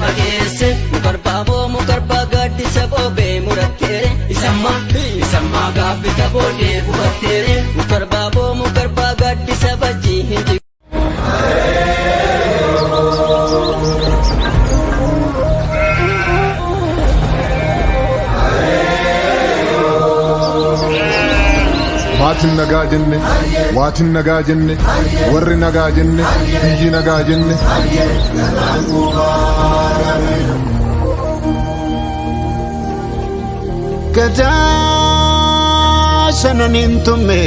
Fageesse mukarbaaboo mukarbaa gaaddisa boobee muratteere isammaa isammaa gaabbita boodee bubatteere mukarbaaboo mukarbaa gaaddisa bajjii hin. Maatiin nagaa jenne, waatiin nagaa jenne, warri nagaa jenne, biyyi nagaa jenne. Gadaa shananiin tumme,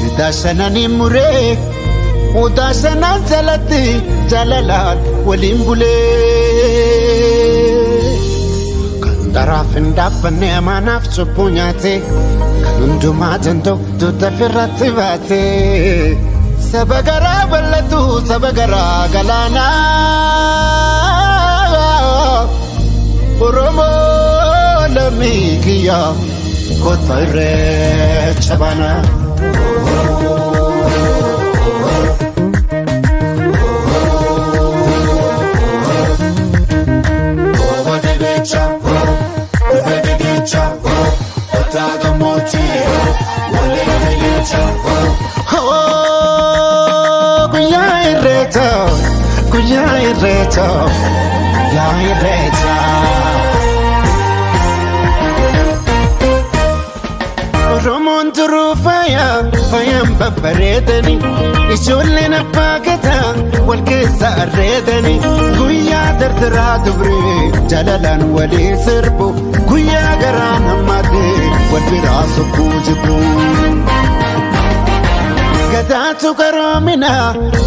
gadaa shananiin muree, odaa shanan jalatti jaalalaan waliin bulee. Kan daraaf hin dhaabbanne amaanaaf cubbuu nyaate, kan hundumaa danda'u tuuta firratti baate. Saba garaa bal'atu, saba garaa galaanaa. Oromoo lammii kiyya kottaa irreecha baanaa. Guyyaa irreecha, guyyaa irreecha, guyyaa irreecha. Oromoon turuu faaya, faayaan babbareedani. Ijoolleen abbaa gadaa wal keessa arreedani. Guyyaa dardaraa dubree jaalalaan walii sirbu. Guyyaa garaan hammaatee wal biraa sokkuu jibbu. Gadaatu garoomina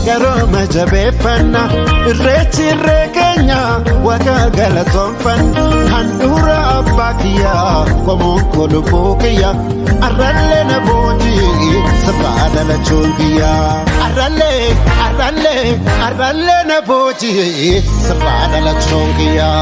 garooma jabeeffanna irreechi irree keenya waaqa galatoonfanna handhuura abbaa kiyyaa qomoon koo lubbuu kiyya arrallee na boojii sirbaa dhalachuun kiyya arrallee arrallee arrallee na boojii sirbaa dhalachuun kiyya.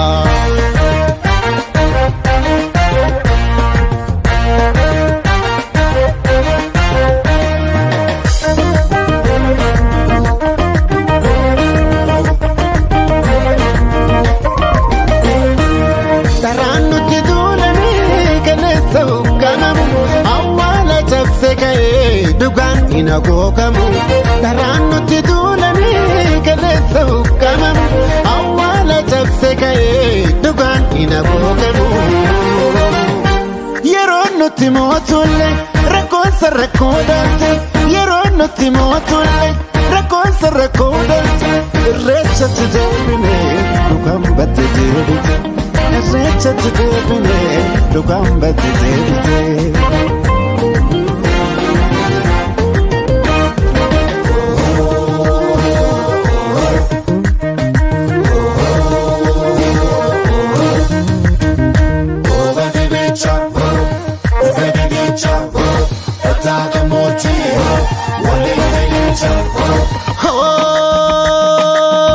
Karaan nuti duulanii kaleessa hoogganamu awwaala cabse ka'ee dhugaan hin hagoogamu. Karaan nuti duulanii kaleessa hoogganamu awwaala cabse ka'ee dhugaan hin hagoogamu. Yeroo nuti mootulle rakkoonsa rakkoo daalte yeroo nuti mootulle rakkoonsa rakkoo daalte irreechatti deebine dhugaan batte deebite irreechatti deebine dhugaan batte deebite.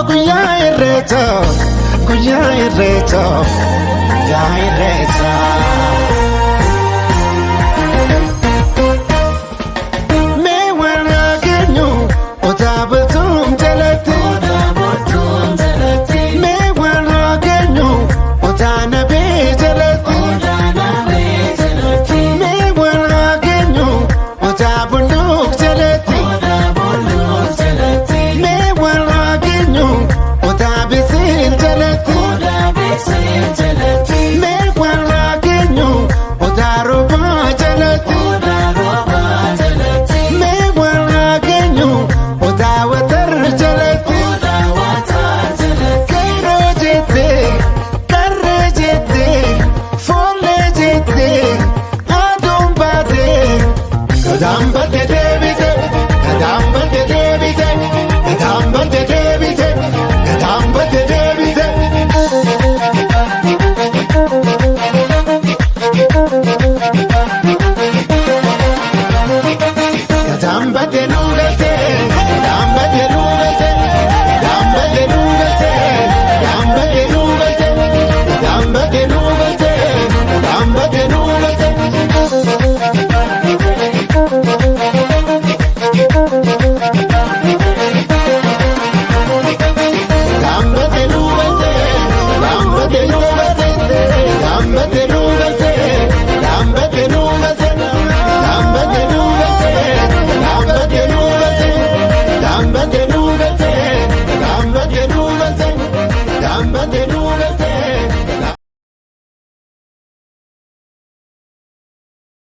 Guyyaa irreecha, guyyaa irreecha, guyyaa irreecha. Mee wal haa geenyu odaa bultuun jalatti. Mee wal haa geenyu odaa nabee jalatti. Mee wal haa geenyu odaa bulluuf jalatti. Mee wal haa geenyu odaa bisiin jalatti. Mee wal haa gate.